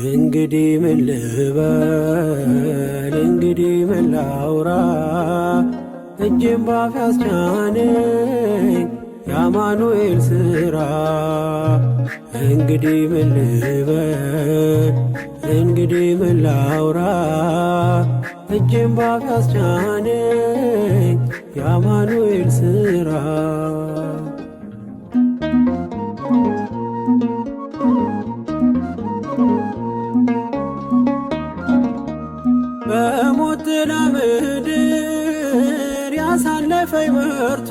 እንግዲህ ምን ልበል? እንግዲህ ምን ላውራ? እጄን ባፍ ያስጫነኝ የአማኑኤል ሥራ። እንግዲህ ምን ልበል? እንግዲህ ምን ላውራ? እጄን ባፍ ያስጫነኝ የአማኑኤል ሥራ። በሞት ጥላ ምድር ያሳለፈኝ መርቶ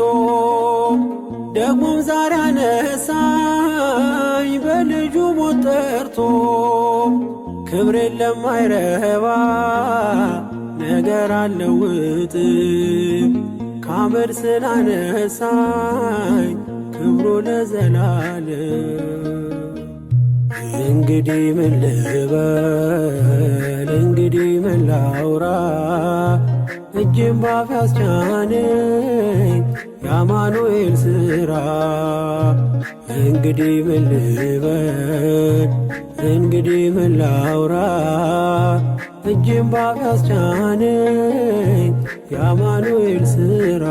ደግሞም ዛሬ አነሳኝ በልጁ ሞት ጠርቶ ክብሬን ለማይረባ ነገር አልለውጥም ከአመድ ስላነሳኝ ክብሩ ለዘላለም። እንግዲህ ምን ልበል? እንግዲህ ምን ላውራ? እጄን ባፍ ያስጫነኝ የአማኑኤል ሥራ። እንግዲህ ምን ልበል? እንግዲህ ምን ላውራ? እጄን ባፍ ያስጫነኝ የአማኑኤል ሥራ።